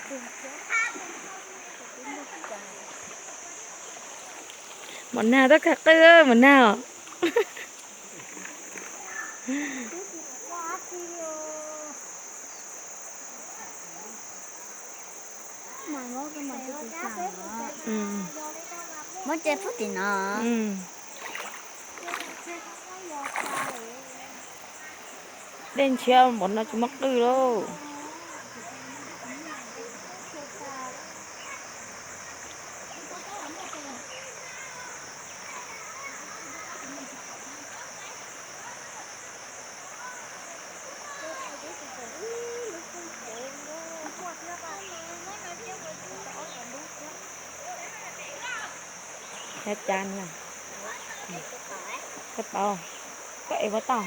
Mos nag tuaj khav qwj, mos nag os. Muab ce pub tim no. Dej ntshiab npaum no tsis muaj qwj lauj. Cov cas na. Koj tau, koj ev puas tau?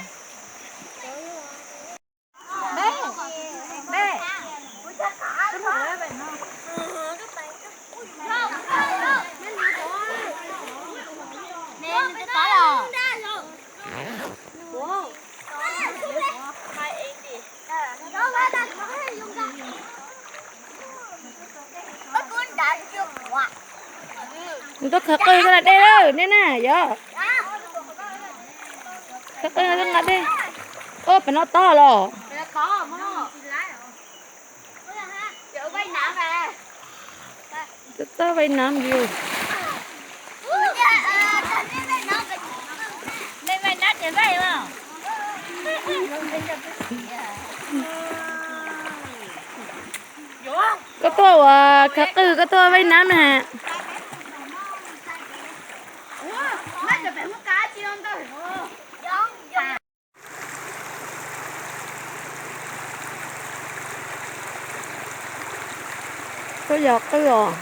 Nws tuaj khav qwj tuaj nqa dej lawm nej na yog. Khav qwj tuaj nqa dej. Ua pem no tog los. Txhob vay nam yus. Koj tuaj ua khav qwj koj tuaj vay nam na. Tuaj yos qwj os.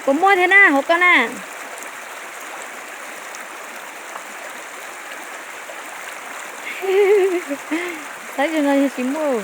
Puas muaj thiab na hauv koj na? Saib zoo no yog tsis muaj.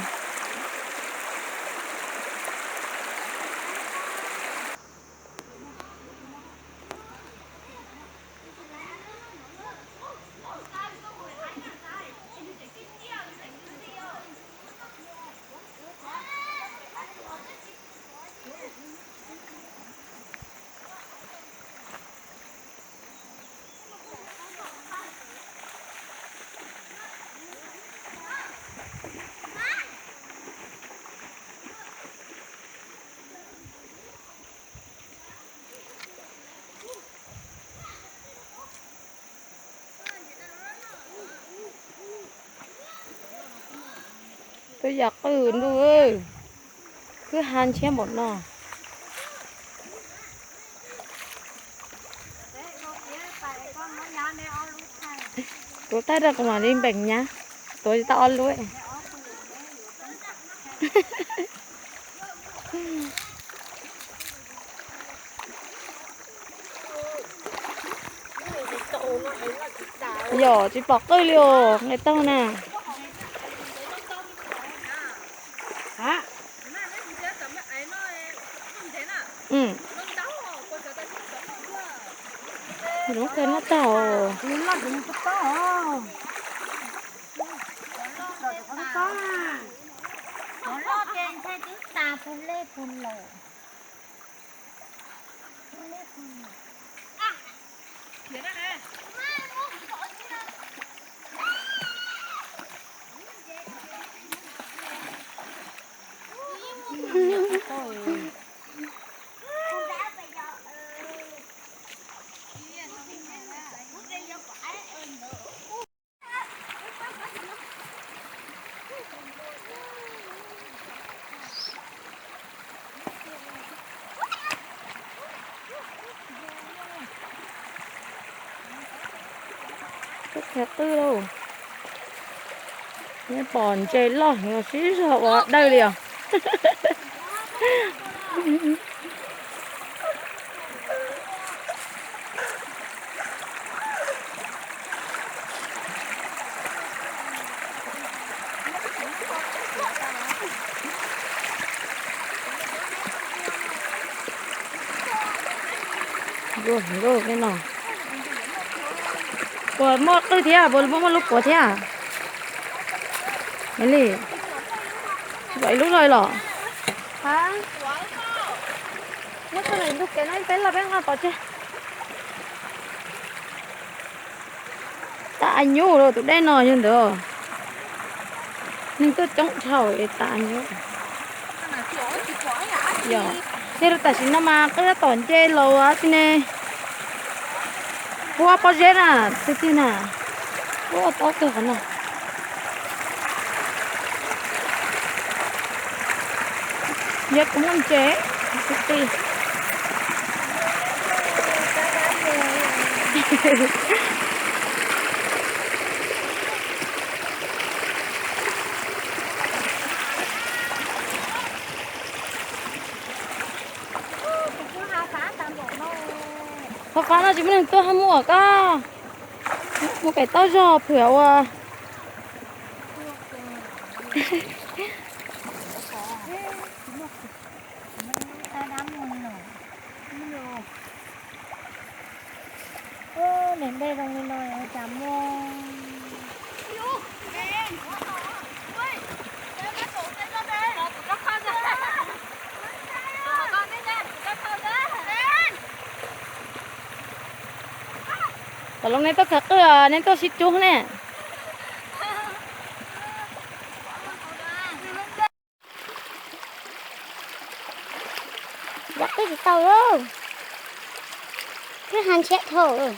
Tuaj yos qwj ntuj, kwj ha ntshiab npaum no. Kuv tag rau kuv mam li npeem nyab, tuav tsis tau ob lub. Yom, tsis pom qwj li os, nqe taug na. Zoo kawg noj tag. Tuaj khav qwj lauj. Neb pom ntses loj heev los sib zog ua dawj li os. Puas muaj qwj thiab, puas muaj lub puav thiab? Li, ib lub loj los. Muab tso ntug kev no peb los peb nqa pov tseg. Tas nyub los tus dej no yog ntawd. Neeg tuaj coob dhau tas nyub. Yog, yog li tam sim no mas qwj tab tom nce los tib si ne. Puab pob zeb na, twg twg na. Puab ua tau kawg qhov no. Yog kuv muaj ntses, kuv ti. Qhov fab no tsis muaj neeg tuaj ho muaj koj. Mus pem toj zog phwm ua. Niam dej zoo li no cas muaj. Tom loo nej tuaj khaws qwj os, nej tuaj sib cub ne. Yog qwj tsis tau, qwj ha ntshiab dhau.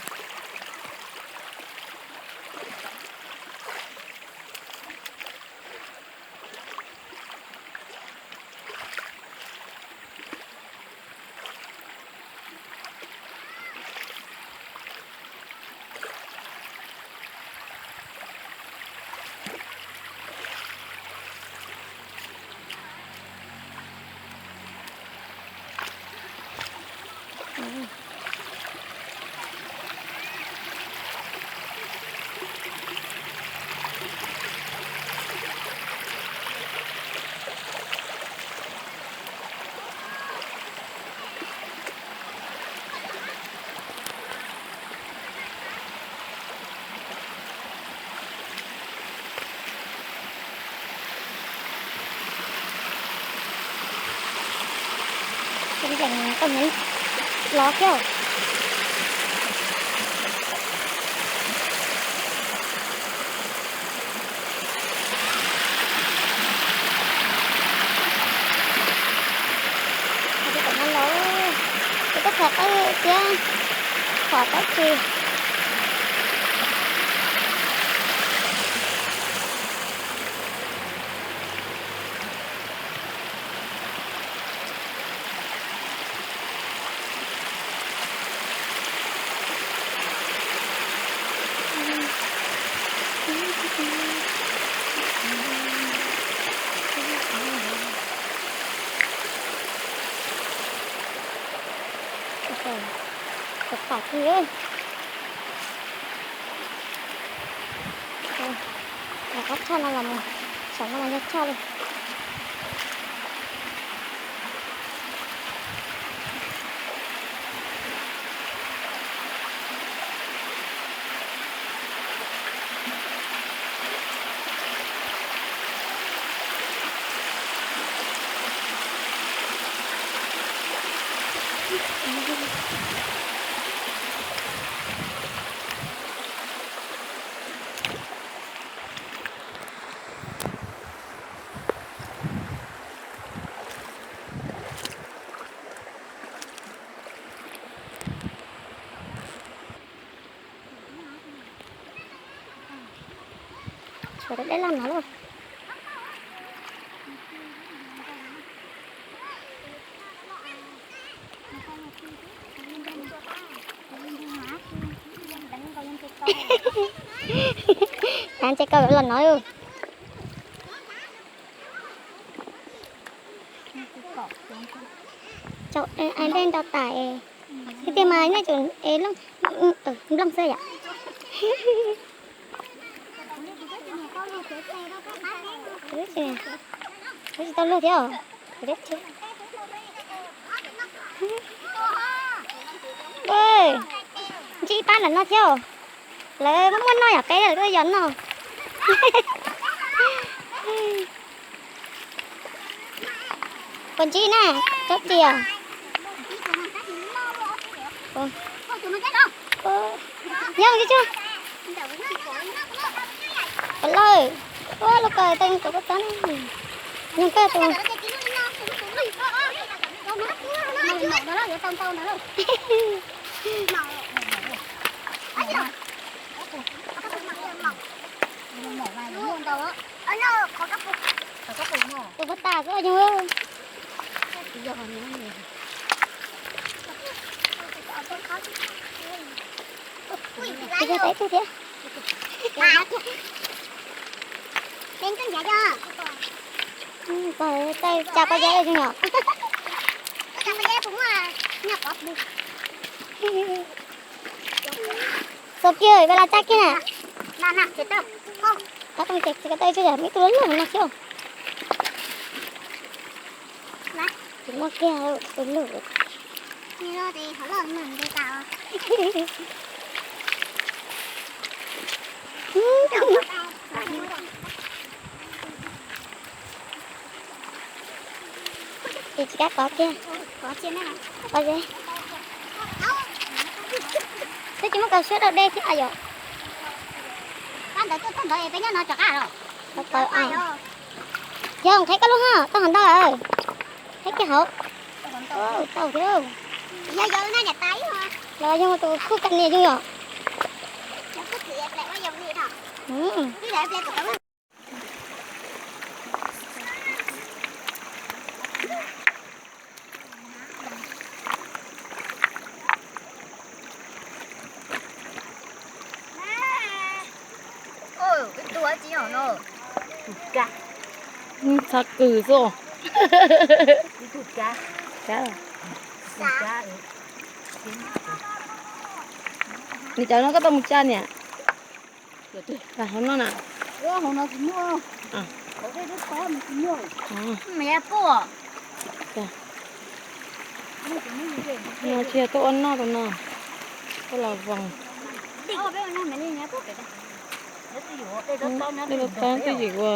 Tseem toj hniav lov thiab. Tus kom no los, tus koj tham qab thiab, tham qab tsis. Tab tom tshaj no los mus, saum no mas yog tshaj li. Tshuav deb los no lauj. Ntshe koj los no. Ai dej nto tas es, tiag tiag mas nej tsum es nplooj xwb yom. Tsis tau luag thiab. Ntsib ib pab ntawm no thiab. Lawv muaj muaj noj yom, peb lawv tuaj yos noj. Puas ntsib na, tsob ris. Yog tsis tsuag. Pov lawm. Ua lub kawm tau nyuag tus koj txob ne. Nyuag kawm tus. Tus pov tas xwb yog. Tus yog tau ib tug thiab. Tsa paj yab zoo yom. Txo kiag, peb los tsa kiag na. Qab tau ces tsis ko taw tsis yam ib tug loj loj no xwb. Tus muaj kiag tus loj. Ces tsis kam kov kiag. Kov ze. Twb tsis muaj kaus siab rau dej thiab yom. Yog qheb koj lub ha, tau hov ntag. Qheb kiag hauv. Tau thiab. Los yog tus khuj kam nias zoo yom. Txha kws xwb. Nws cov no koj tau mus tsa niam. Hauv no na. Tsis yog tuaj ua noj rau no, tuaj los voos. Dej lub taub twb yim ua.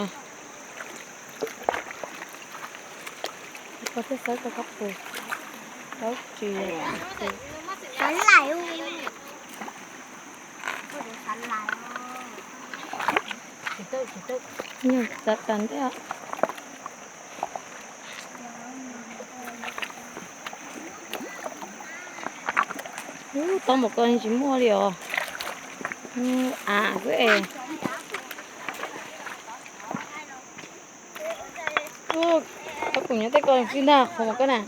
Koj thiaj xav koj kab pus, taub ris. Nyuag txav tas ntej. Ub, taub npaum ko tsis muaj li os. Av xwb es. Koj kuv nyob tej ko xwb ntag, qhov mas koj na.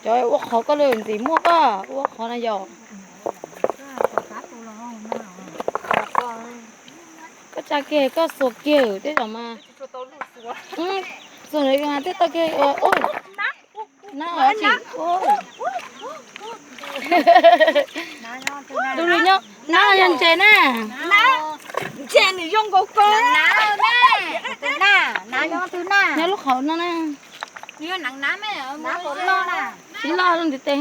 Cov ua qhov koj lawm ntxim muaj koj ua qhov na yom. Koj tsa kiag koj xuas kiag tej zaum mas. Xuas na thiaj tau kiag. Nab tsis. Tus lus nyob nab yog ntses na. Ntses nws zoo nkaus ko. Nyob lub qhov no na. Tsis loj lub ntiv tes.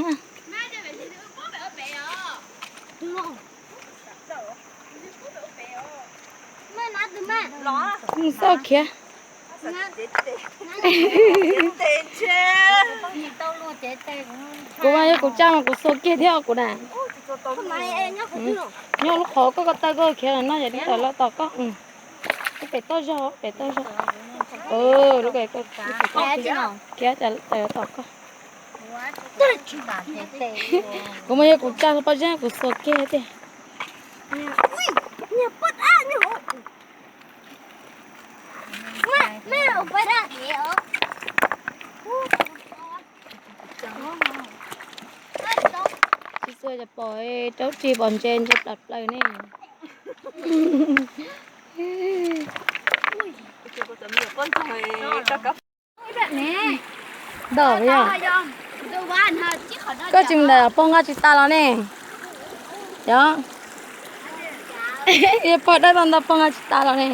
Xauj khiav. Kuv mas yog kuv tsa mas kuv xuas kiag thiab kuv na. Nyob lub qhov koj, koj taw koj khiav no yog li tawm los tom koj. Lub pem toj zog, pem toj zog. Lub pem toj zog, khiav tawm los tom koj. Kuv mas yog kuv tsa pob zeb kuv xuas kiag tiag. Tsis txua pom raub ris pom ntses ntses plaws plaws ne. Ntawm yog koj tsis ntawm pog nqa tsis tas los ne. Yog, yog pog dawb tau ntau pog nqa tsis tas los ne.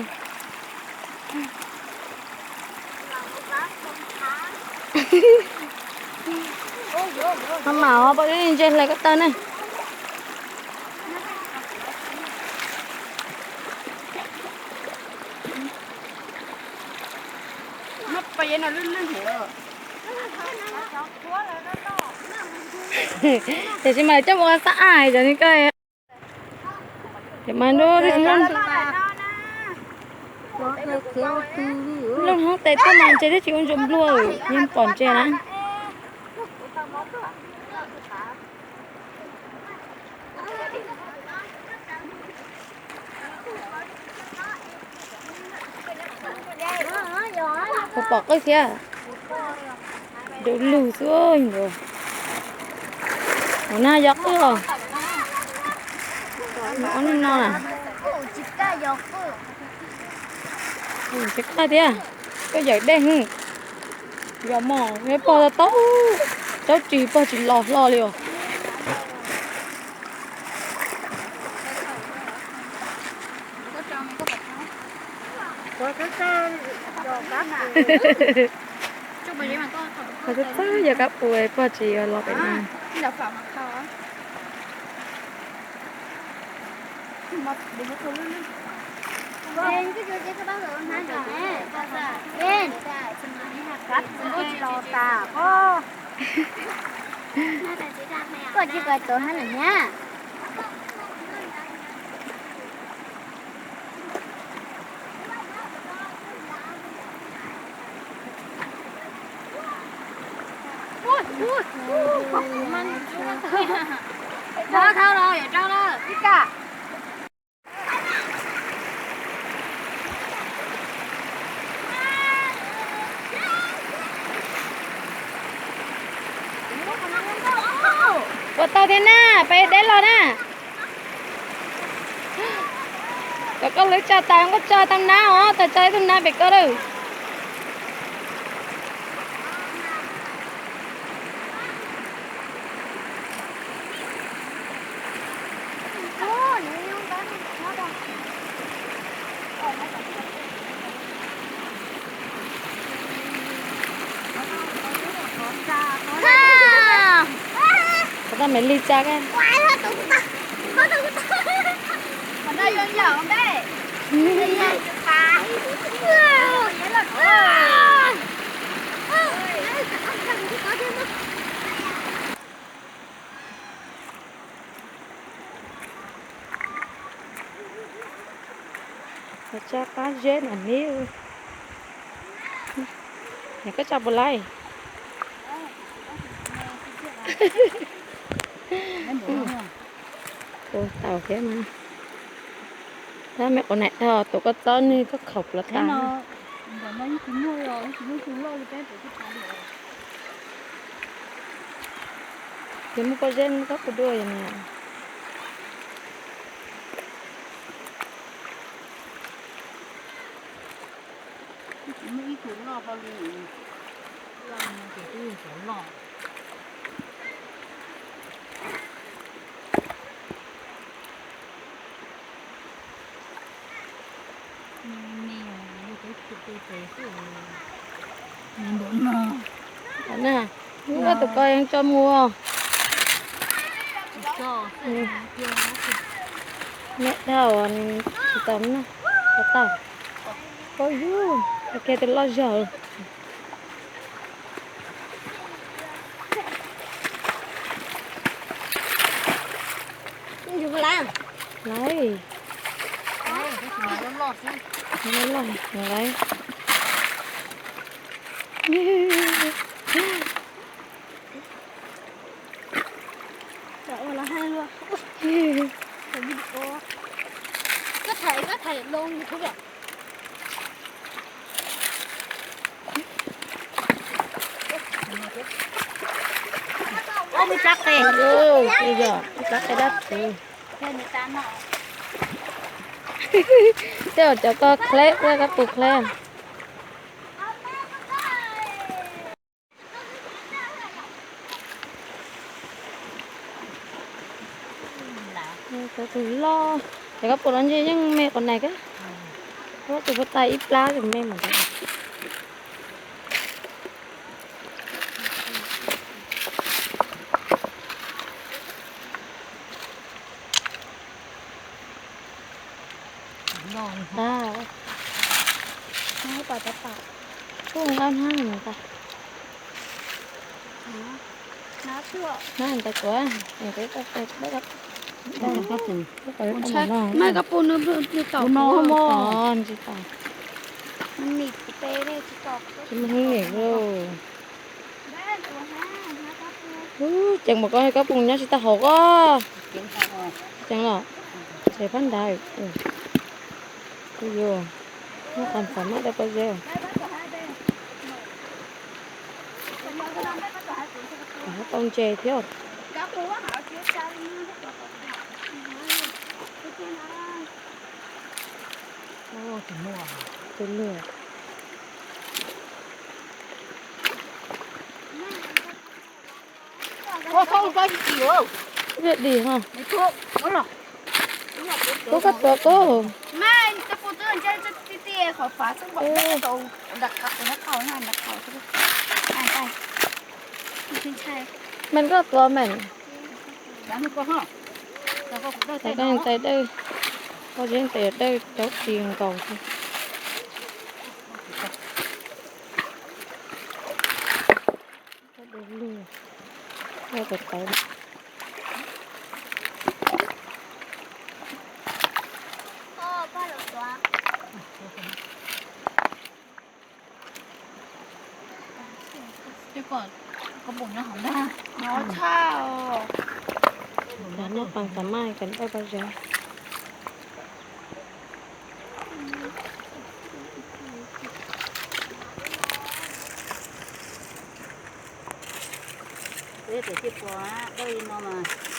Ho mam pom ntses hlais ko taw ne. Tiam sis mas coj mus ua xab aj cov ni ko. Ces mas nrub twb tsis nrub, nrub hoob tes tuaj mas ntses twb tsis ua ntsuas nplua, yeej pom ntses na. Puas pom qwj thiab? Dub lug xwb. Ua na yog qwj os. Ob leeg no na. Tsis kaj thiab, koj yawm dej hwj. Yog mog, pog tau caub ris pog tsis los hlo li os. Qhov txawj yog kab pua pog tsis los pem no. Koj tsis koj tus hab lawm nyab. Thau los yuav rau lawm ib kam. Ua tau thiab na, peb deb los na. Cov koj lwv tsa tas koj tsa tau nab os, tag tsa ib tug nab pem koj lawm. Qhov tau me li tsa ka. Tsa qab zeb na neb. Neb koj tsa puas laij? Ua tau thiab mas. Tab me quav naim tag tus koj txob nws koj khaum plav tas. Ces muaj pob zeb muab txob kuv dua yom. Tus ko yeej tso mus. Niam dhau tsis tau na, tau tau. Pab yug, kiag tus loj zog. Laiv, loj loj laiv. Ub, ib rab qe dab tsi. Tej zaum cov ko khleb, koj pus khleb. Cov tus loj, cov kab pus no ntshe yeej me qhov nais kab. Tus puag ta ib plab tus me mas. Kuj nqa hnab mus tas. Hnab ntawd tuaj, tsis tau. Ceev mas koj, kab pus nyob tsis tau hauv koj. Ceev los, tseem phab ntawd. Kuj yuav muab qas xav maj dawb pob zeb. Tau ntses thiab. Tus nua. Ib pliag dim ho. Kuv koj tuav kuv. Meem koj tuav meem. Tais dawb, tais dawb, pob zeb tais dawb cov tsis nkaus xwb. Cov noj qas xav maj, cov dawb pob zeb.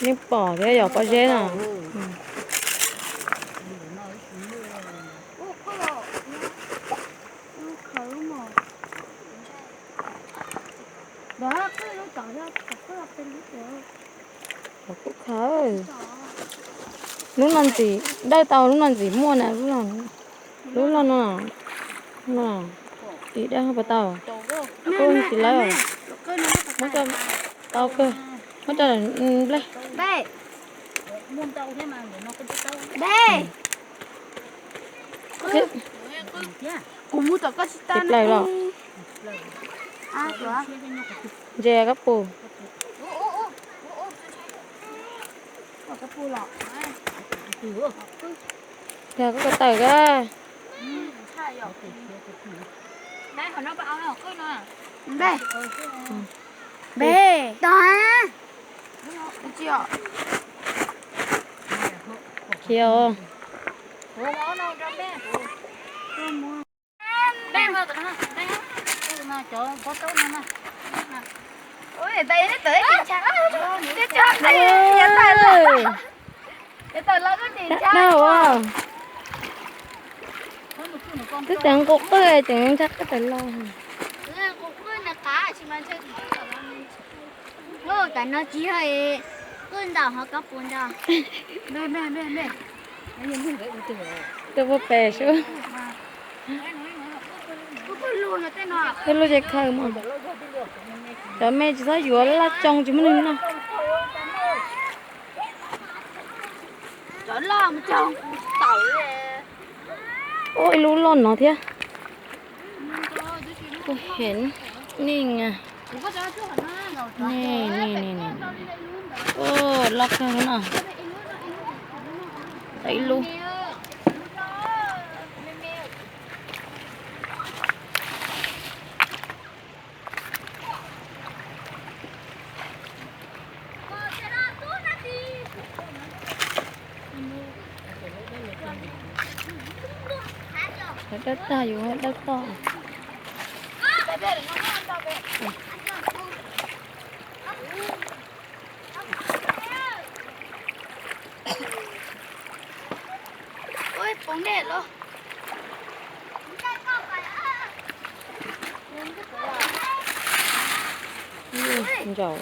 Yeej pom thiab yog pob zeb na. Kuj khaws. Lub no ntxim dawb tau, lub no ntxim muaj na, lub no, lub loj no. Tim dawb puas tau? Kuj tsis lawv. Muab tso, tau kawg. Muab tso nplej. Tsis plaws los. Ntses kab pus. Yog koj ko taw kab. Khiav. Twb teev qus qwj, teev ntshai qwj tawm los. Tam no tsis yog qwj ntawm ho kab pus ntag. Tuaj puag pem sub. Tej lub ces khaws mas. Cov me tsis txhob yuav, laj tsoo tsis muaj neeg noj. Ua ib lub loj no thiab. Kuj heev, nej, nej, nej, nej, loj kawg no. Tau ib lub. Cov dawb tag yus dawb toj. Ntsaum.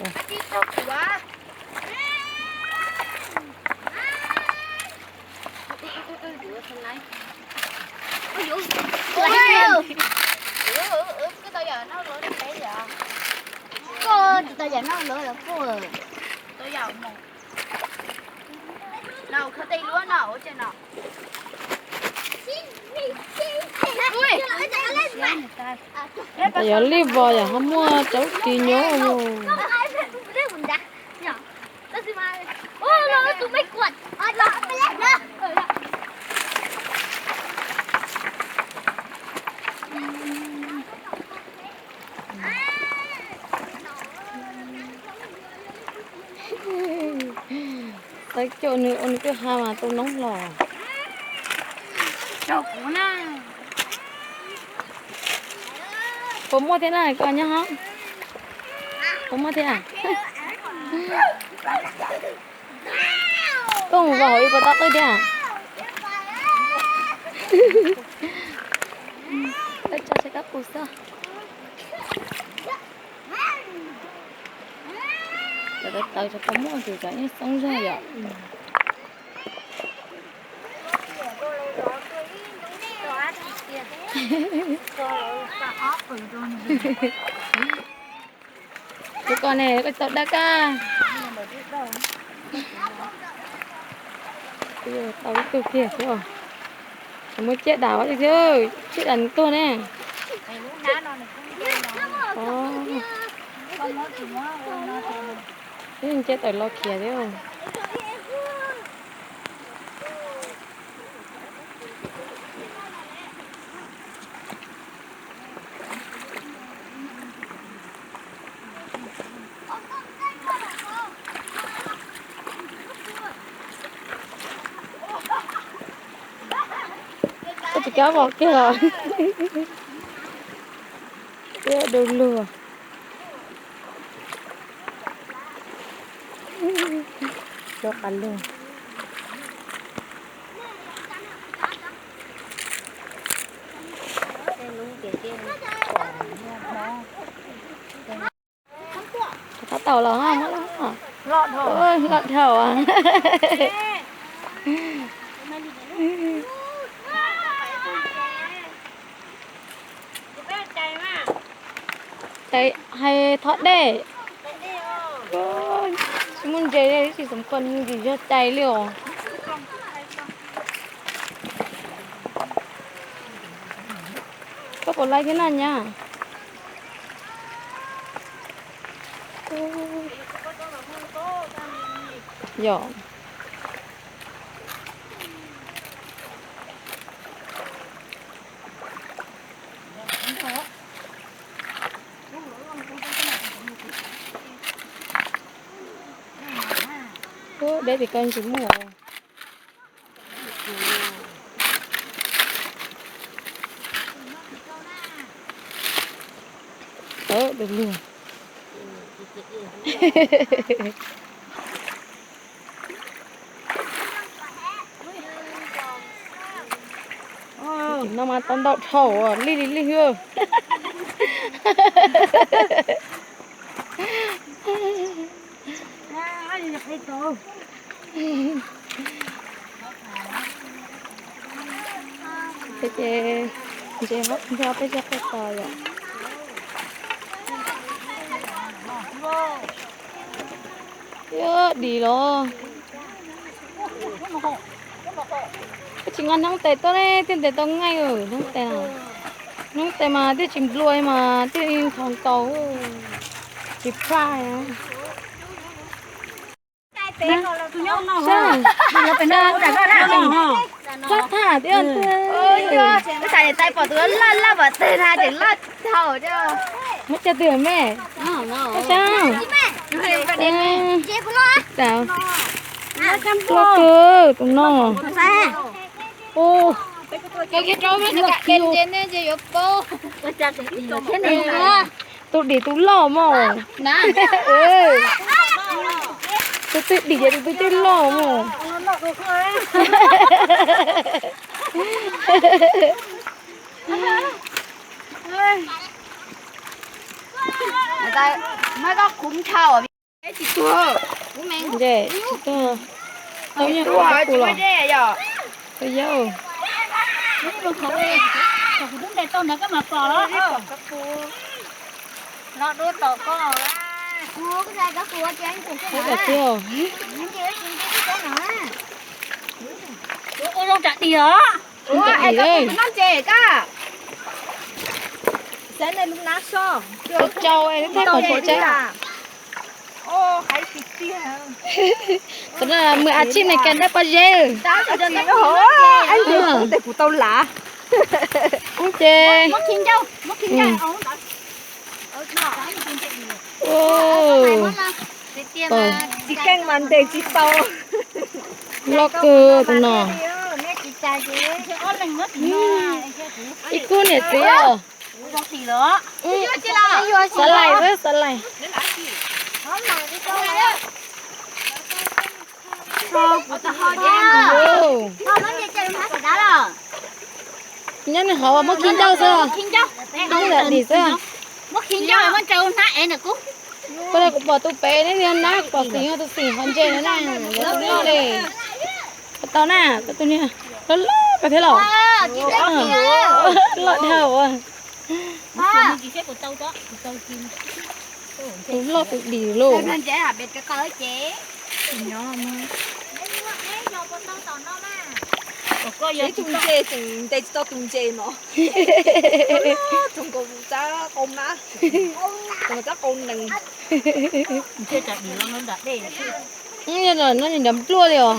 Koj tsis tau yam no lawm puas? Yog li vos yog ho muaj cov ris nyob mus. Xav caum nws ua nws kwj ha mas tau noob hlo. Puas muaj thiab na koj nyob hov? Puas muaj thiab? Koj mus vau hauv ib puas tau qwj thiab? Koj tso saib koj qus xwb. Cov tawv tawv cov tau muaj tus cov yeej xoob zog yom. Tus ko ne koj tau dab kaj. Tau ib tug kiag thiab. Muab ciaj dam thiab, ciaj dam nws tuag ne. Ciaj tawm los khiav thiab. Koj tsis kav vos kiag los. Tiab du lug. Cov qas lug. Tab tau los muab loj dhau. Cais hais thov dej. Tsis muaj ntses li, tsis xam khuas mus yus yog cais li os. Koj puas laib thiab na nyab? Yog. Ub, deb tim ko tsis muaj. Ub, du lug. Tus no mas tau ntau dhau, lig li lig hwb. Peb ces ntses hab nrog peb cov qe tos yom. Ib dim los. Koj tsis nqa noob tes tuaj ne, thiaj ntes tau nqaij. Noob tes, noob tes mas thiaj tsis nplua mas thiaj nthos nkaus, tsis phaj. Txhob tham thiab. Muab coj twg me? Tua kawg tus no. Tus dim tus loj mog. Tus twg dim ces tus twg twb loj mog. Tsis tuag, tsis tuag. Tau nyiaj kuv los. Tau yau. Kuv twb ntes tau ntawd koj mam pom los. Los dua tom koj. Ua zoo tsam dig os. Ua es koj pom noj ntses koj. Xav nej lub nab so. Tsau es thaj kom tsau tsau. Tam no mus a tsij neeg kas dab pob zeb. Tes kuv tau lav. Ces tsis keej mas ntes tsis tau. Loj kawg tus no. Ib khub niam txiv os. Xav laim, xav laim. Nyob nws hov muab khi ncauj xwb. Muab khi ncauj, muab ntsaws hnab es ntawm kuv. Koj kuv pom tus pem neb nab, kuv pom xim tus xim hov ntses na, lawv noj li. Tau na, koj tus niag loj loj kawg thiab los. Loj dhau. Tus loj tus dim lauj. Tus ntses tseem ntes tsis tau tus ntses no. Tsoom nkaus tsab qau mab, tsoom nkaus tsab qau nees. Nyob no nws nrov npluaj li os.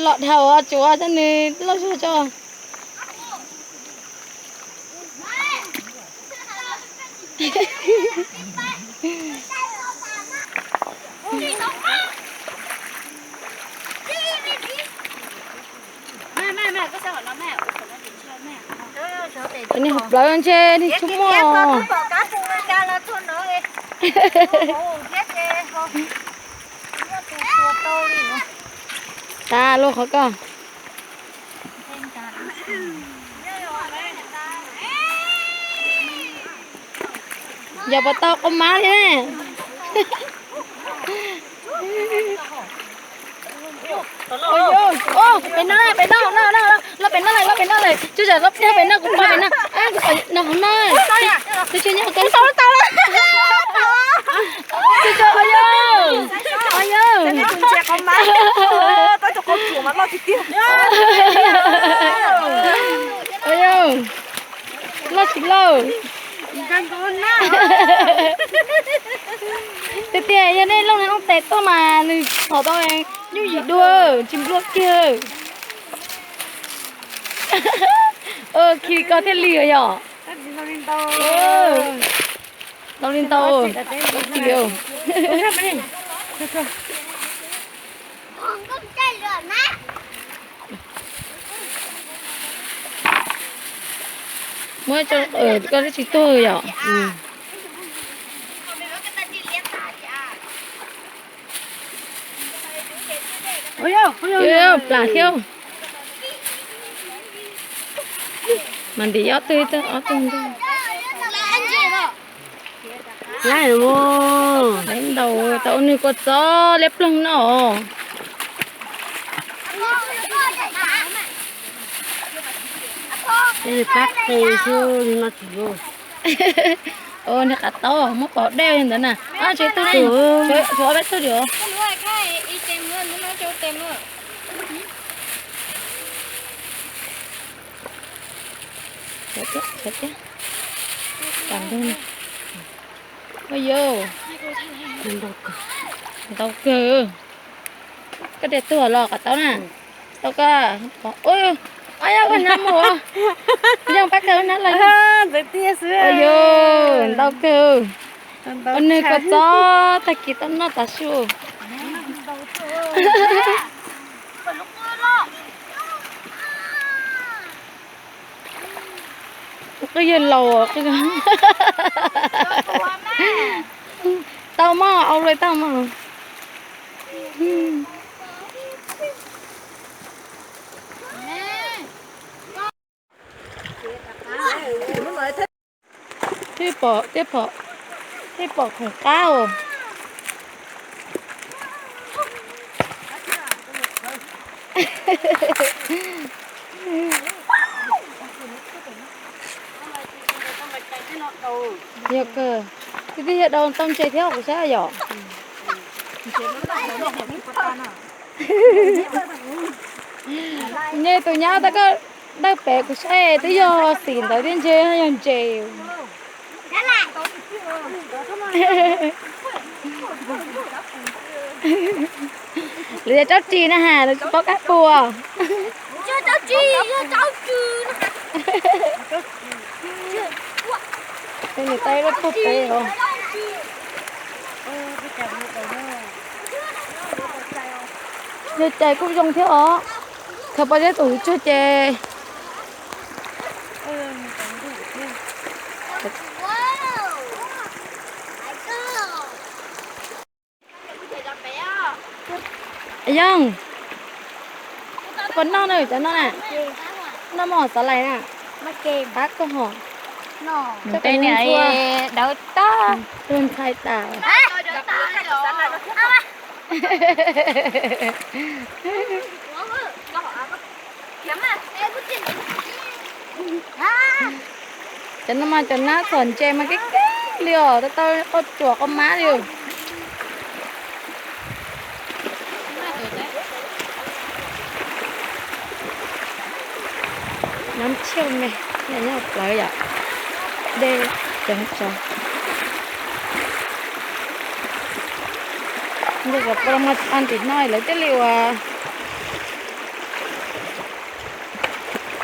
Loj dhau, tsuav cov nws loj zog tso. Cov niag hauv plawv ntshe niag tshuaj muaj. Tas luaj qhov ko. Yog puas tau qau mab thiab ne? Pem no, pem no, los pem no lawm, los pem no lawm, tsuas yog los pem no, kuv pom pem no, kuv pom no hauv no, tsis tshua nyob qhov ko. Loj tsis loj. Tiag tiag yog nej looj niag looj tes tuaj mas nws thov tau yooj yim dua, tsis npluaj kiag. Khi ko thiaj li yom. Tau li ntau. Muab tso, koj twb tsis tuag yom. Plam thiab. Mas ntim ob tug, ob tug ntag. Ntau, tau ua nws kua txob liab ploog no. Niag qav taub muab pov dej ntawd na. Tshuav ob peb tug diam. Ntau kawg. Koj tias tuag los qav taub na. Tau koj. Ua, yog koj hnab mus, yog pab kawg hnab los. Yog ntau kawg. Ua nws kua txob tag kis tau noj tav su. Qwj yawg laus. Tau mog, au lawm tau mog. Twb pom, twb pom, twb pom khoom qab os. Yog kawg, twb twb yog daus tau ntses thiab kuv saib yom. Nce tus nyab tau koj dawj pem kuv saib twb yog xim ntawd thiab ntshe yog ntses. Lawv yog rab ris na has, lawv tsis paub kab pua. Nws tau ib lub pug pem os. Yog cais kuj zoo thiab os. Khaws pom zeb tus tsuag ces. Yoog, puas noj na, cov no na? Noj mov xav lais na. Qab koj hos. Tej niam dawb tag, luag ntxhais tas. Cov no mas cov nab txhom ntses mas kev kev li os, tau tau qau tsuam qau mab li. Nab tshiab me, nyob plawv yom, dej ceev tsawv. Nce kom pom mas a tim no lawv thiaj li uas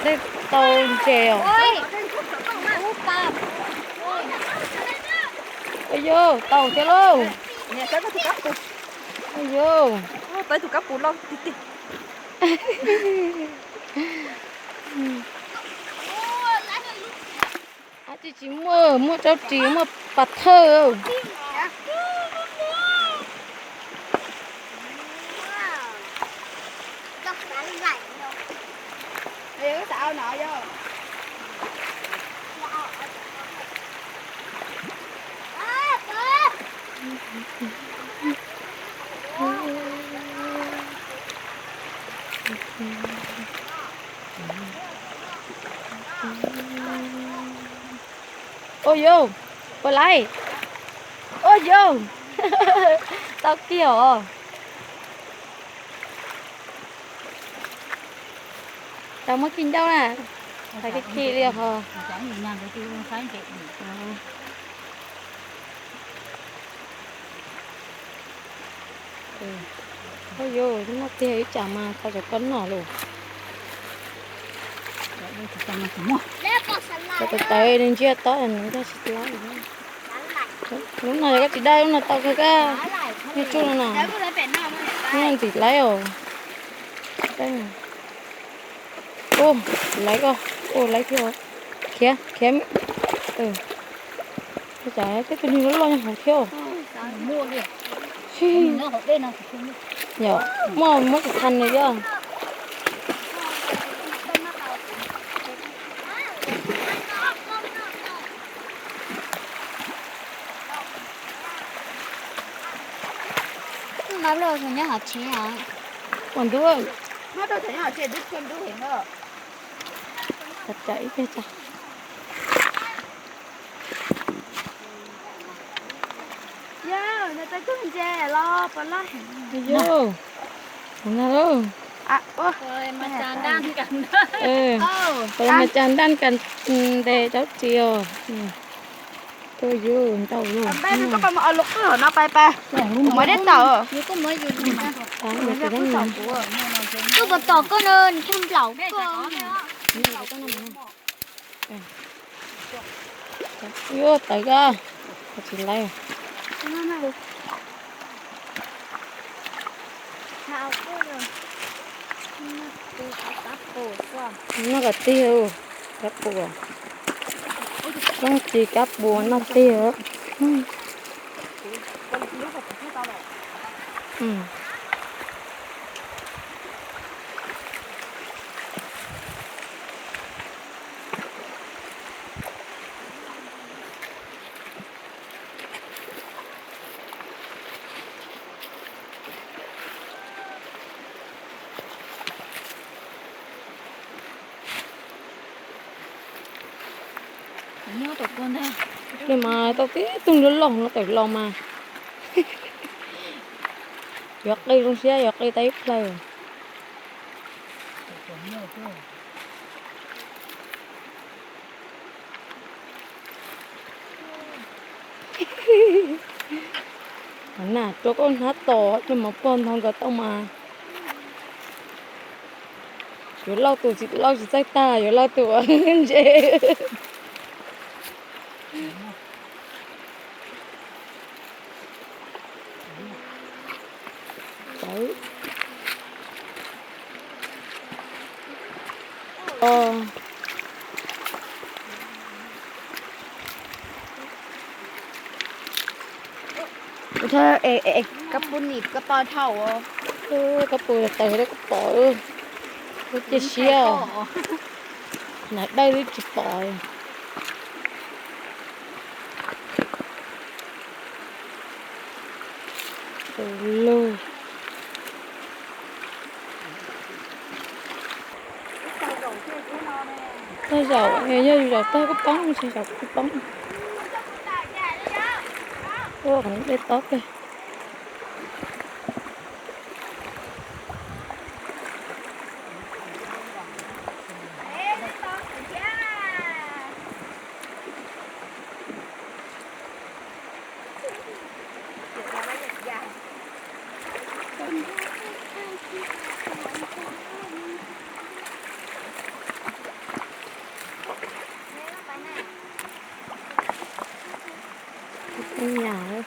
dej tau ntses os. Ua yus tau thiab lauj. Ua yus. Ab tsis tsis muaj, muaj rab ris, muaj pas thawj. Ua yus, puas laib? Ua yus, tau kiag os. Tau muab khi ncauj na, tau khi khi li ho. Ua yus, noj tiag ib tsam mas tau cov koj noj lawm. Cov tawv tawv li ntsiag to nws nkag tsis tau. Lub no yog koj tsis daj lub no tau kawg kab, niag tsuj no no. Lub no ntxim laib os. Ua, laib koj, ua laib thiab. Khiav khiav. Ua cas tej tug niag loj loj nyob hauv thiab. Yog muaj muab tus thas nws thiab. Mas los nyob hauv tsev hos. Ua ntu. Mas rau tsev nyob hauv tsev twb tsis ntu heev os. Tsa ib pliag tsa. Yog, nws tau tus ntses los puas loj heev. Yog, ua na lauj. Mas cas ntaj kas ntes rab ris os. Tuaj yus ntau lawm. Koj pab muab ob lub qwj hauv no pais pais. Kuv muab dej tawm. Koj puas tom koj no, nws cog nplaum koj. Yuav tawv koj, tsis laib. Noj kab tig, kab pus, kab pus noj tig. Mas tau tib tug nrog loj no tawm los mas yuav qi zoo siab yuav qi tau ib plhaw. Nam rau koj hnab tos dej mov pog ntho nkawd tau mas. Yuav lauj tus tsis lauj tsis txawj tag yuav lauj tus ntse. Kab pus nim koj pom dhau, kab pus tawg koj pom, lub cia siab, nas dawj twb tsis pom. Lug. Tag zaum, yog zaum tag kub poob, tsis zaum kub poob. Ua qhov dej tob kawg. Nyam.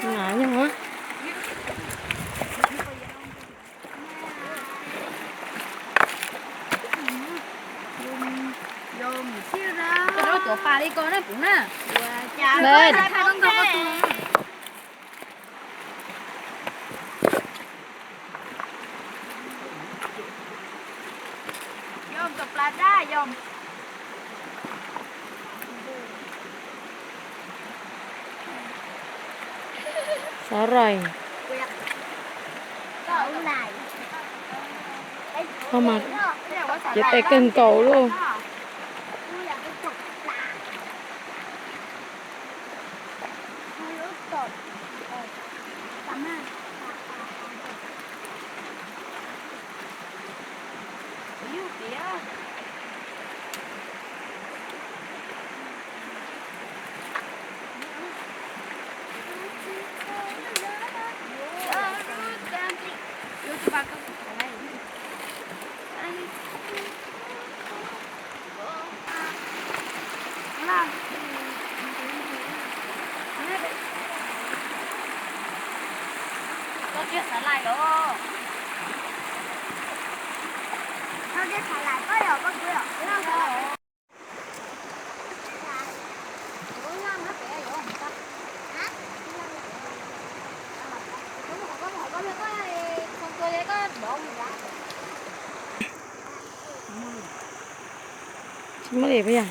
Nyam nyam. Cov pas li ko na kuv na. Xav rais. Koj mas cev tes kawg nkaus lauj. Tsis muaj li puas yog?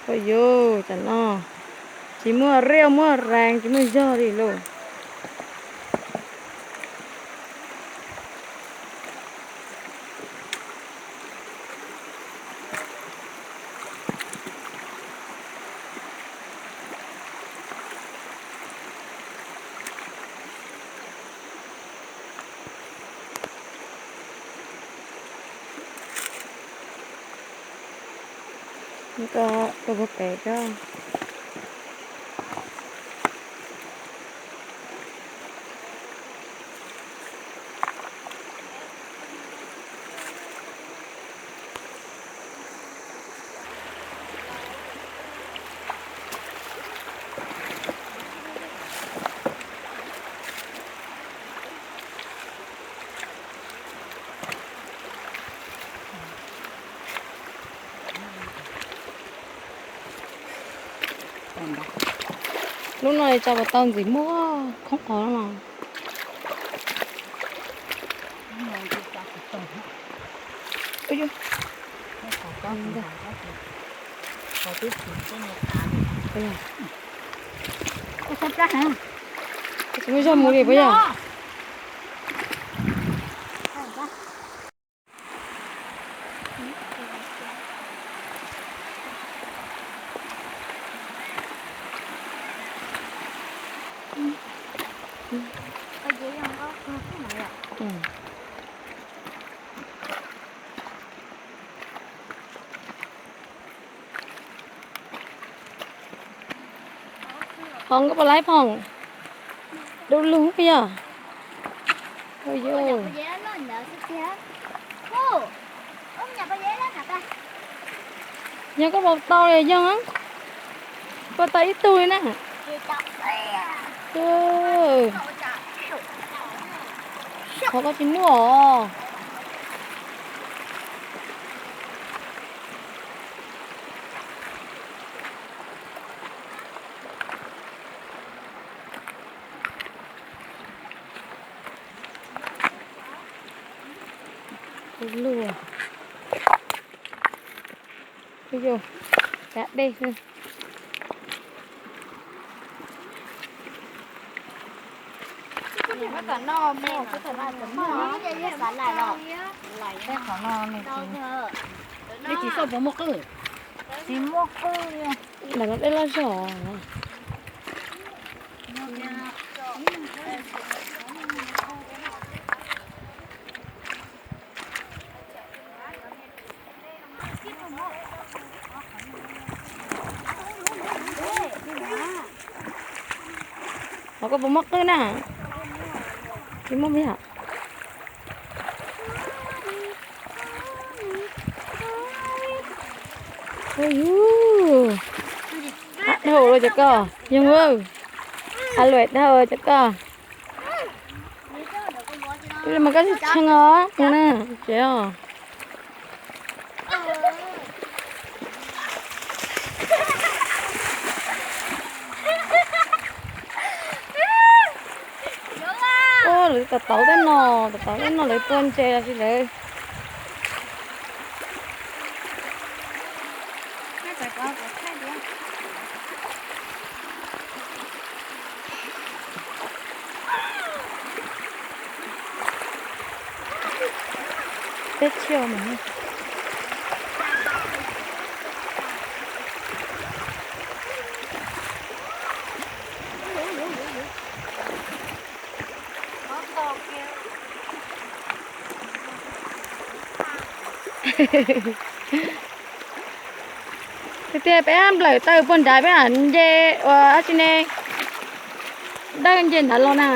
Ua yus tam no tsis muaj riaj muaj rees tsis muaj zog li lauj. Koj tua puag pem koj. Lub no tso puas tau ntxim muag khoob qhov no. Tsis muaj zog mus li puas yog? Qhov nkauj pos laib phoom, dub lug yog. Yog koj pos tau yog, koj tau ib tug li na. Qhov koj tsis muaj os. Luaj. Ua yog, kav dej xwb. Tej qhov no nws tsis, nws tsis xav puas muaj qwj. Tsis muaj qwj li. Ntawm no dej loj zog. Qhov koj puas muaj qwj na? Tsis muaj yom. Ua yus, hab dhau lawm cov koj, yog, hab luam dhau cov koj. Ib li mas koj tsis tshee os, mus na tsev os. Ua, lawv tom tauv tej no, tom tauv tej no lawv tua ntses los sis lawv. Teb chaws mas. Tiag tiag peb nplawm taw puag nrad peb nce ua dab tsi ne, dawb nce nrad los na.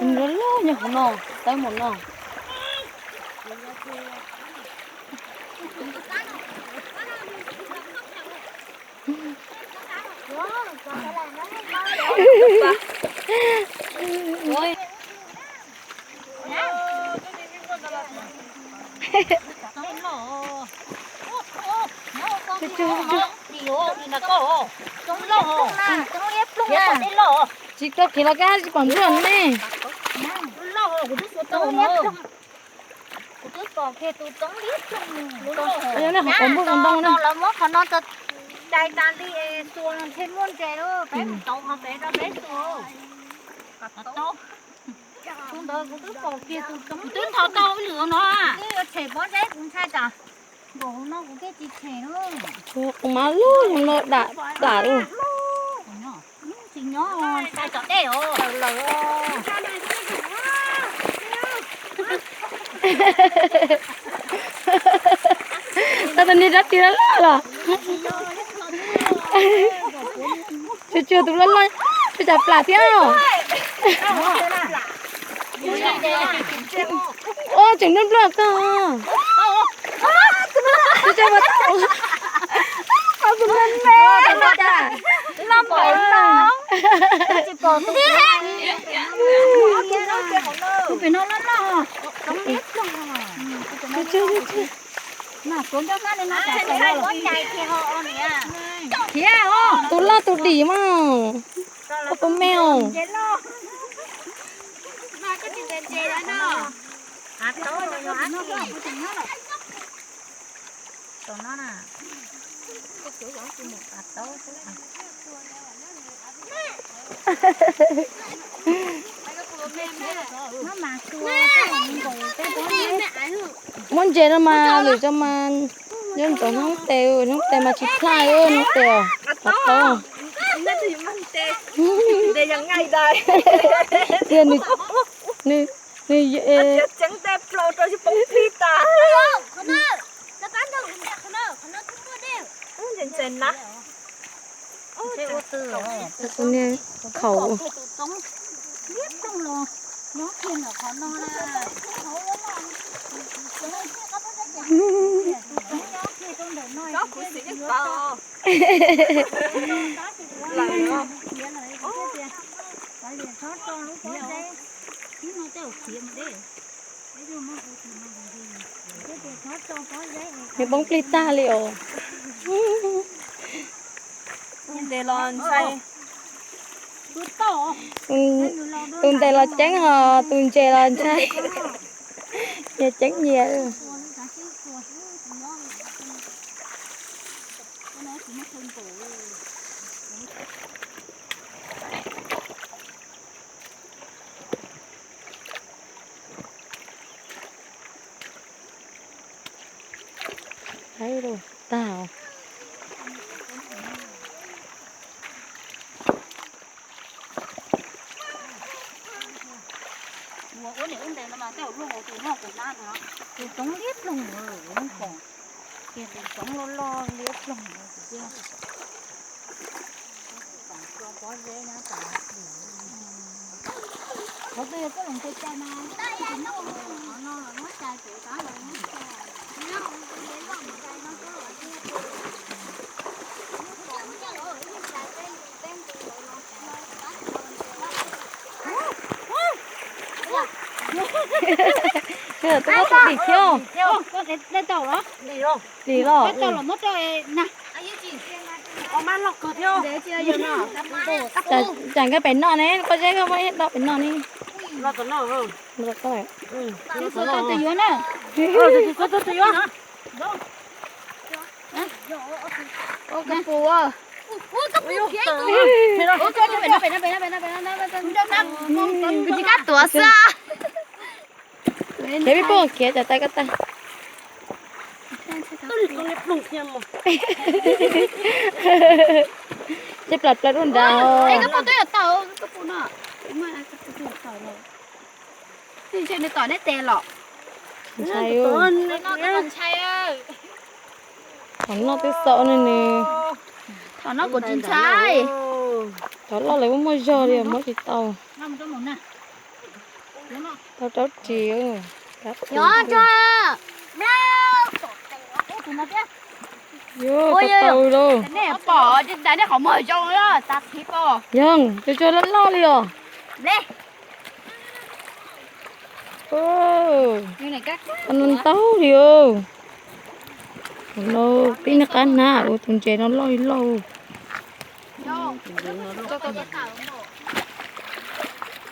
Loj loj nyob hauv no, tawb mus no. Tsis tau khiav los kab tsis pom nplua ne. Yog nej qhov qhov npua ntoo na. Lawv muab qhov no dai tas li xuas ntshe muaj ntses, peb mus tauv qhov pem rau peb xuas. Tus ntawd kuv twb pom kiag tus, kuv twb nthos tau ib lwm no. Twb yuav tshem pob zeb kuv ntshai tsam nkaum hauv no kuv thiaj tsis tshem na. Kuv mas lub no dam dam li. Tsis nyob, sai tom dej os. Lawm. Tau tus niag dab tsi loj loj los. Tsuag tsuag tus loj loj, tsuag tsuag plam thiab. Ua tseem nplua nplua koj. Tsuag tsuag pom tau. Qhov kuv me me. Loj npaum no. Tsis pom tus. Tus pem no loj loj. Thiab tus loj tus dim mas. Tus me os. Muab ntses no mas lwm zaus mas nyob ntxov hnub tes, hnub tes mas tsis plaj hnub tes os. Qhov tau. Tias nws, nws, nws, khaum. Nws poob plig tag li os. Ntes los ntshai. Tus ntes los ceeb os, tus ntses los ntshai. Nyias ceeb nyias. Tag. Ua ua niam ua ntes no mas tej zaum luaj hauv tus noj tus nab no, tus tsoov liab ploog, tus tsoov loj loj liab ploog. Twb muab dim thiab. Dim los. Tsam nkawd pem no ne, koj zeb koj muab ib do pem no ne. Kuv tsis kab tuav xwb. Khiav pib pug khiav cov tais koj tag. Ces plam plaws rau nrad. Nws tom neb tes los? Ntshai. Thaum no twb xaum ne nws. Thaum no kuv tsis ntshai. Thaum loj lawv muaj muaj zog li muab tsis tau. Tau rau ris. Yuav tau tau lauj. Yog, cua cua loj loj li os. Tau ntau li os. Thaum no pib noj qab hnab ua tus ntses no loj li loj.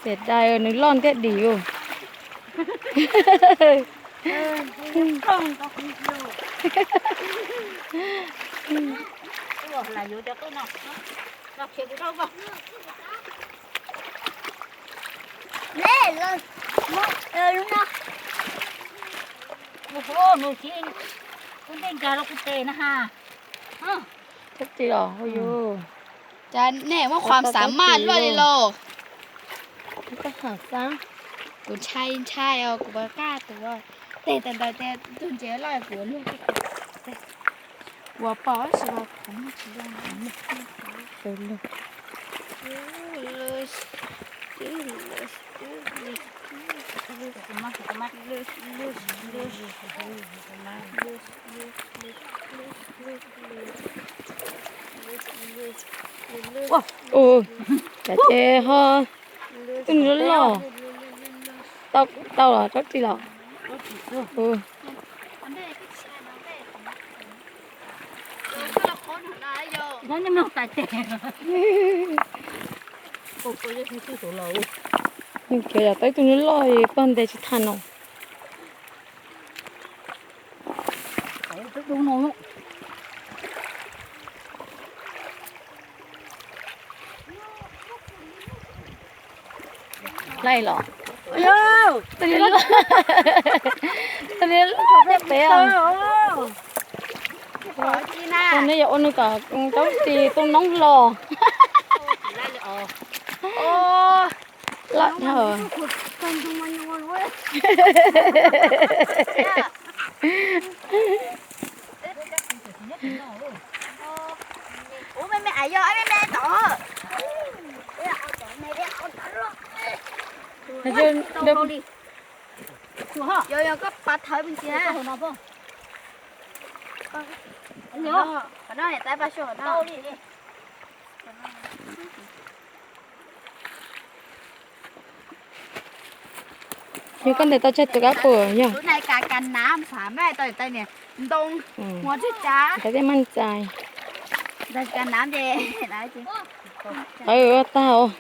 Xiam dais nws loj ntiab dim os. Ua ntej nkag rau kuv tes na ha. Thiab tsis los hu yus. Cas nej muaj qhuas xav maj luaj li lauj. Koj ham xav. Kuv ntshai ntshai os, kuv puas kaj tuav. Tej tawm ntawd tias tus ntses loj kuv luag. Kuv pom tab sis kuv muag tsis zoo. Ua, cas ces ho Tus nws loj. Tau, tau los rab ris los. Nws cov yog tau ib tug nws loj pog ntes tsis tham no. Laij los. Tus nws loj, tus nws loj thiab pem. Tus nws yog ua nws kom rab ris tus noob los. Loj dhau. Qhov no niam tais pab xyuas no. Yog koj ntes tau tsawg tus kab puas yog? Tus no kav nav xav mas tau tais niam ntoo, muag tsawg tsav. Tais tej maj txais. Kav nav ces, tag os.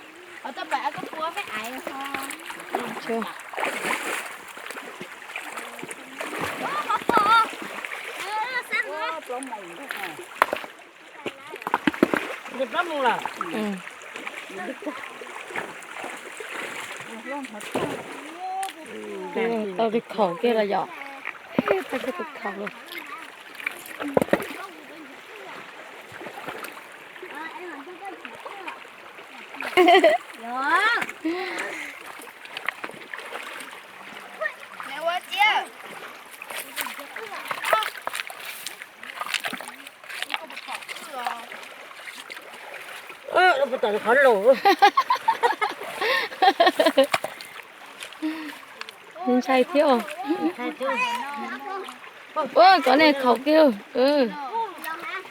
Tau tus khaum kiag los yom. Tau kiag tus khaum los. Qhov los. Ntshai thiab. Ua kov nej khaum kiag.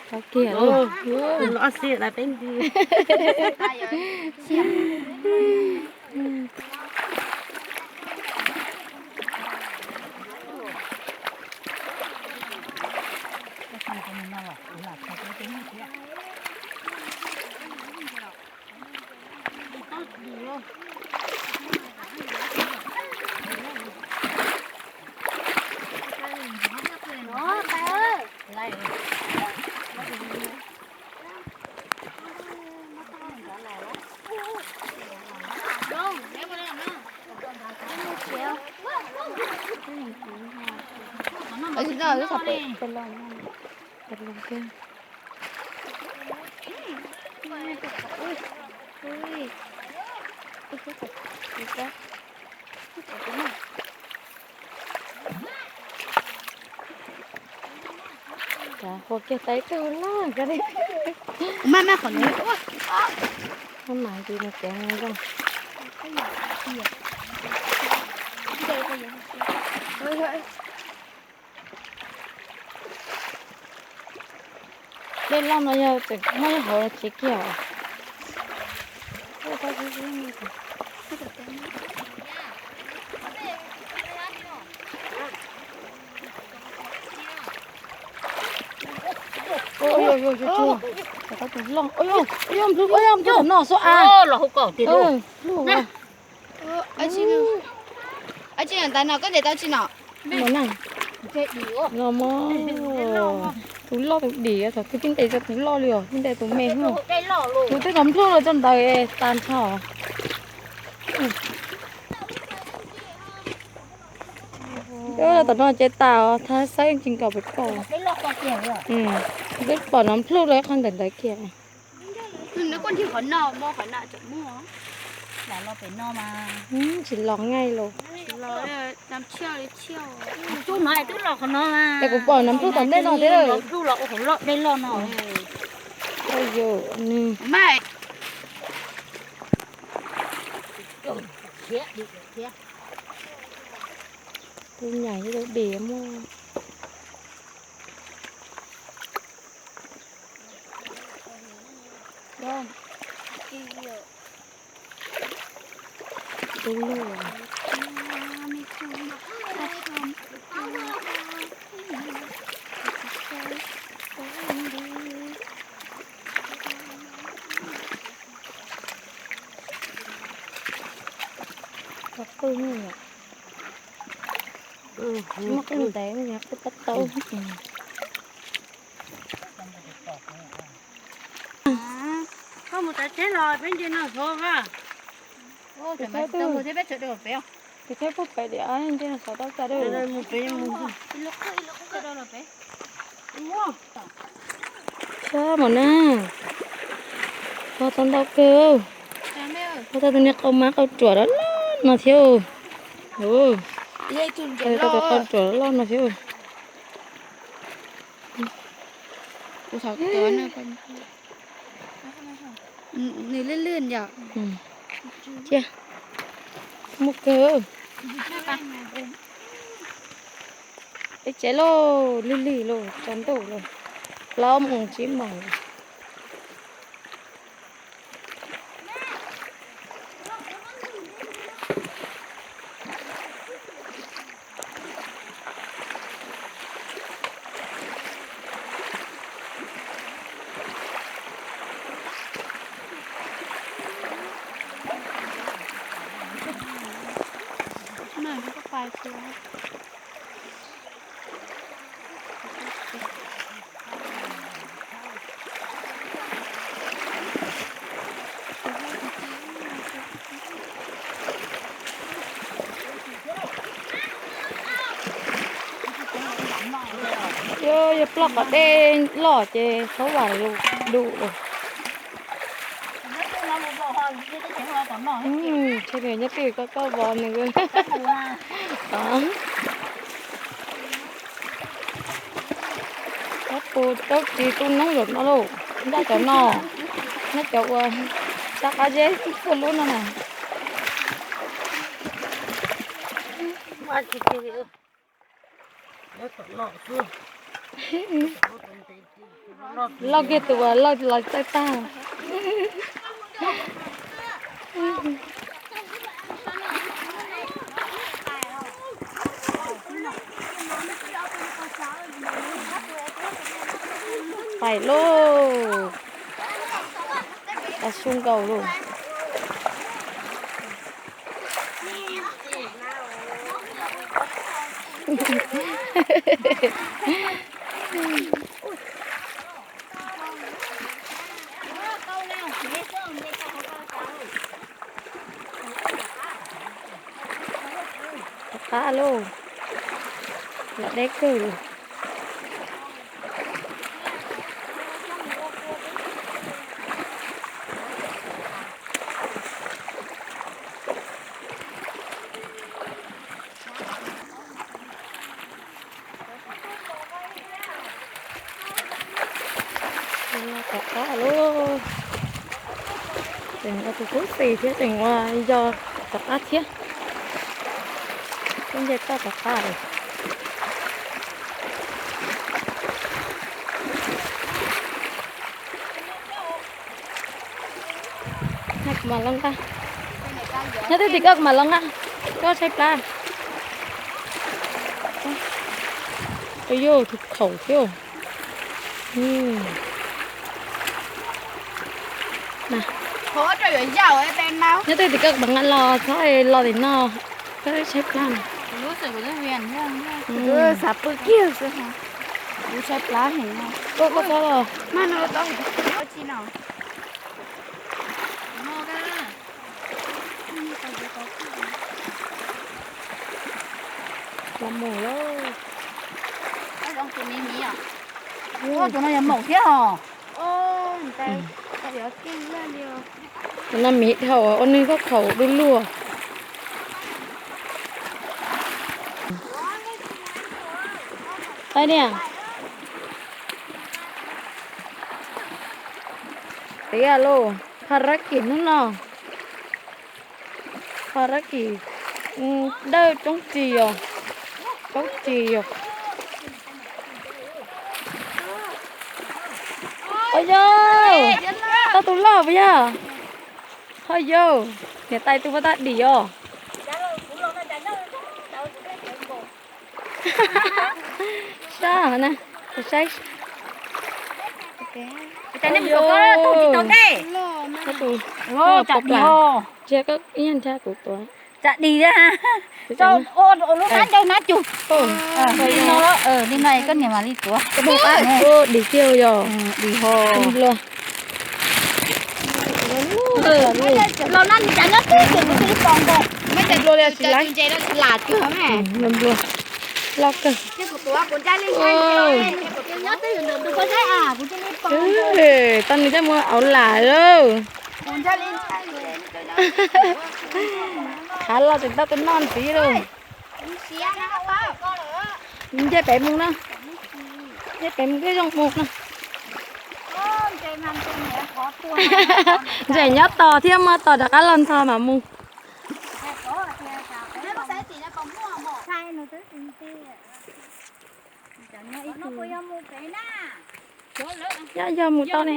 Khaum kiag. Ua kiag tais tug no. Maj maj qhov no. Maj mam tis no kev no zoo. Dej loj no yog tseem muaj ib hauv tsev kiag os. Tus loj, tus loj no xwb a. Tus loj tus dim, thaum twg pib ntes rau tus loj li os, pib ntes tus me. Tus twb nrov nplug los tso ntawd tas nrho. Tom no ces tas os, thab xaib tsis nkaus pem koj. Twb pom nrov nplug los qhov ntawm ntawd kiag. Tsis los nqaij los. Es kuv pom nrov nplug tom ntej no thiab. Yus nws. Tus nyaim tus dim muaj. Muaj qeej ntev, qeej pab taub. Koj mus tsav tsheb los peb nce no hov va. Tus tsheb puag pem tias nce no xov tau cas. Sab mas na, ho tau ntau kawg. Ho tau tus niag qau mab qau ruam loj loj no thiab. Tau tus qau ruam loj loj no thiab. Nws lwj lwj yom. Cia, muaj kawg. Peb tsev lauj, lig lig lauj, tsaus ntuj lauj, plaub moos tsib moos. Yog, yog ploj qhov dej loj ces txhob vam lus dub lawm. Nyob twj koj koj vov nws. Nyob puag rau tsis tu noob zaum no lauj, nyob cov no, nyob cov uas sab qab zeb puag lub no na. Loj kiag tus uas loj los txawj tag. Pais lauj, tas su nkaus lauj. Tom qab lauj, los deb kawg li. Tom qab lauj, tseem ua tus kub xis thiab tseem ua yog tom qab thiab. Kub nce toj tom qab lawm. Kuv mam los nqa. Nyob twj tim koj kuv mam los nqa. Koj tshaib plab. Ua yog tus khaum thiab. Nyob twj tim koj kuv mam nqa los txhob los tim no. Koj tshaib plab. Xav pw kiag xwb. Kuv tshaib plab heev no. Koj, koj txhob los. Los mus lauj. Ua, tus no yog maum thiab os. Tus no miv dhau, ua nws khaub khaum du lug. Pais niam. Tiav lauj, pha rab kim hnub no. Pha rab kim dawj coob ris os. Coob ris os. Ho yau, tau tus loj puas yog? Ho yau, niam tais tus puas tag dim os. Sab na, saib. Tus, tus, ntsia koj ib nyuag nrhiav kuv tuav. Tsa dig na. Tso lub hnab ncaws hnab cug. Li no, li no koj niam mam li tuav. Dig kiag yog. Dig ho. Los no nws cas nyob twg twg kuv cia li pom nkaus. Nplua li tsis laib. Nplua nplua. Loj kawg. Tau nws coj mus auv lam lawm. Hav los tseem tau tus no ntxiv lauj. Nce pem mus na. Nce pem mus twb zoo mus na. Ntses nyob tos thiab, muab tos rov qab los ntho mam mus. Nyob yog mus tau ne.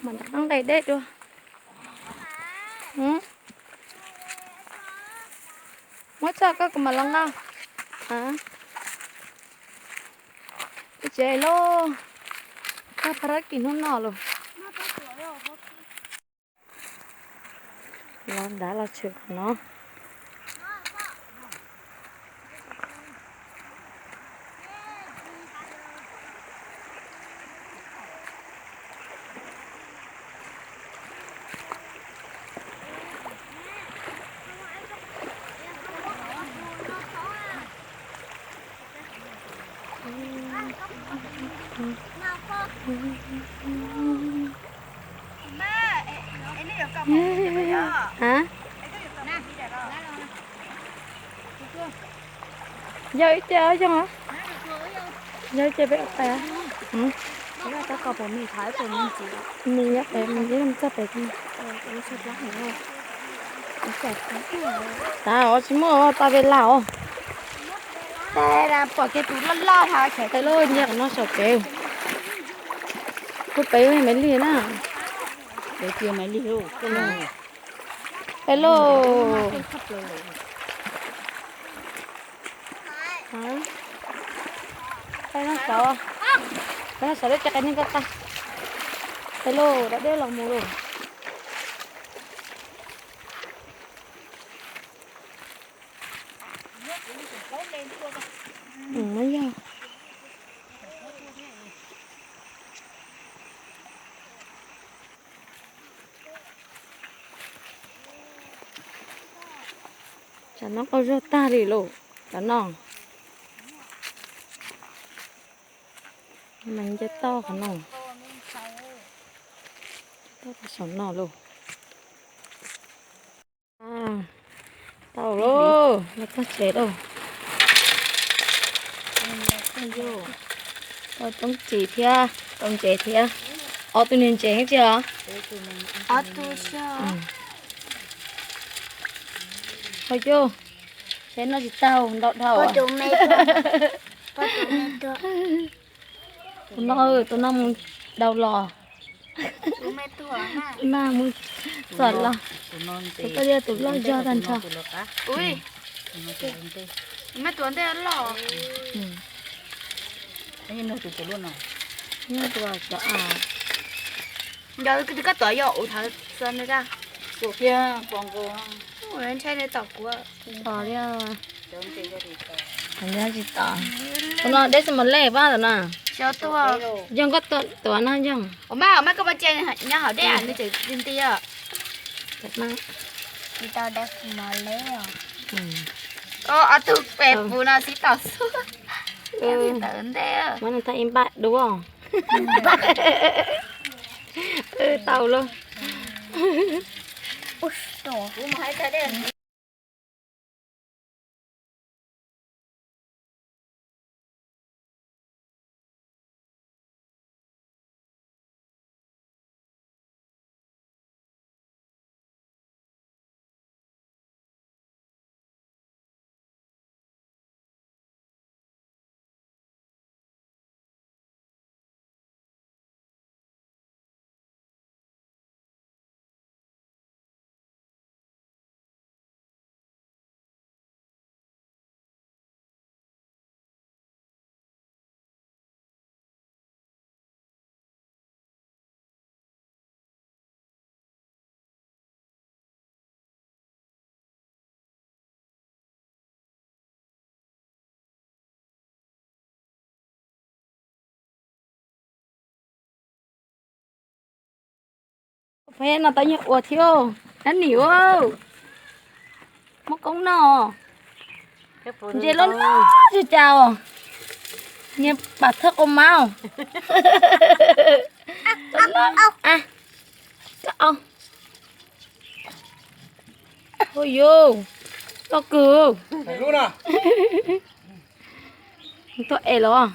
Mam rov qab nqes deb dua. Muab txog koj kuv mam los nqa. Ib tsev lauj, tag pharab kis hnub no lawm. Los nrad los tshwm qhov no. Hab, yog ib ce ob yoog, yog ib ce peb ua pais. Nws nyob pem, nws txog pem. Tas ua tsis muaj tas pem las os. Pom kiag tus loj loj hab. Peb lauj, nce qhov no saum kev. Kuv pem Maiv Lig na. Pem lauj. Peb no saum, peb no saum lub tsev qe neeg ko tag. Pem lauj, dab deb los mus lauj. Muab yog. Tsam no qaug zog tag li lauj, tsam no. Mas nce toj qhov no, toj saum no lauj. Tau lauj, los txog tsev lauj. Tau toob txiv thiab, tau ntsev thiab. Ob tug niag ntsev tsis os? Ob tug xwb. Hos cub, seb noj tsis tau ntau dhau. Tus no, tus no mus daus los. Tus no mus txom los. Tus no yog tus loj zog tag nrho. Nyob tus cov av. Nco koj tuav yog ua thawv xo ne. Ntshai ne tom kuv. Tom li. Tom tsis tom. Tus no deb xi mos lej pab tom no. Yog koj tuav no yog. Ua mas, ua mas koj mas tse nyob hauv dej nws tseem nti nti os. Tsis tau deb xi mos lej os. Ob tug pem puv no sib tom xub. Tawv ntej. Muab nws thaij ib npaj dua. Tau lauj. Peb no tau nyiag ua thiab. Dab nim, muab koob noj. Ntses loj loj tsuag cas os. Nyiag pam thawj qau mab. Ua yuav loj kawg. Tuaj es los.